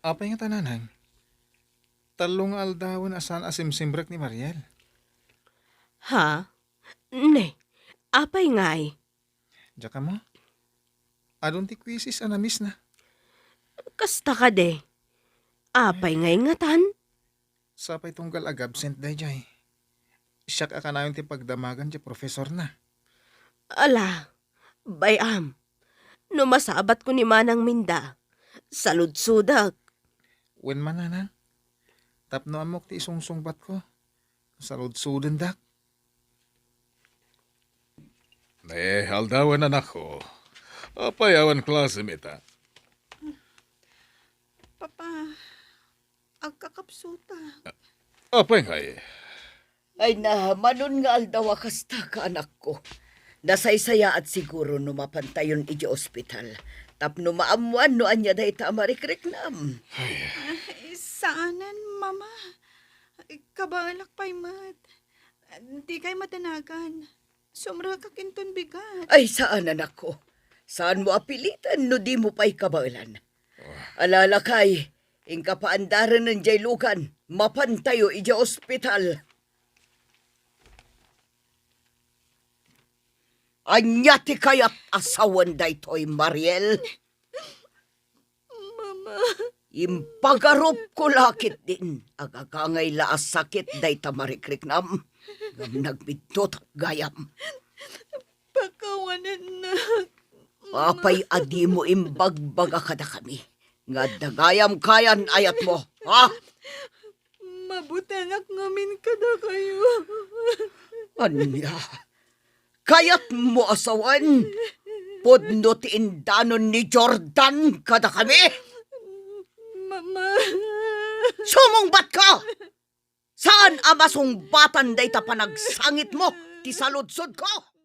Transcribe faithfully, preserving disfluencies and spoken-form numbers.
Apay ngata, Nanang? Tallo nga aldawen a saan a simsimrek ni Mariel. Ha? Ne, apay ngay? Diak ammo. Adun ti quizzes a na-miss na. Kasta kadi. Apay ngay ngatan? Sapay tunggal ag-absent daydiay. Siak a kanayon ti pagdamagan ti profesorna. Ala, bay-am. No masabatko ni Manang Minda, saludsodak. Wen man, Nanang. Tapno ammok ti isungsungbatko, saludsodendak. Ne, aldawen, anakko. Apay awan klasem ita? Papa, agkakapsuta. Apay ngay? Ay na, manon nga aldaw a kasta ka, anakko. Nasaysayaat siguro no mapantayon iti ospital. Tapno maammoan no ania dayta a marikriknam. Ay, saanen, Mama. Kabaelak pay met. Dikay madanagan. Sumrekak inton bigat. Ay, saan, anakko. Saanmo a piliten no dimo pay kabaelan. Ala, lakay, inka paandarenen diay lugan. Mapantayo idiay ospital. Ania ti kayat a sawen daytoy, Mariel? Mama. Impagarupko la ketdin. Agagangay la a sakit dayta marikriknam. Ngem nagbiddut gayam. Pakawanennak. Apay a dimo imbagbaga kadakami nga adda gayam kayan ayatmo, ha? Mabutengak ngamin kadakayo. Ania? Kayatmo a sawen? Pudno ti indanon ni Jordan kadakami? Mama. Sumungbatka! Saan a masungbatan dayta panagsangitmo ti saludsodko?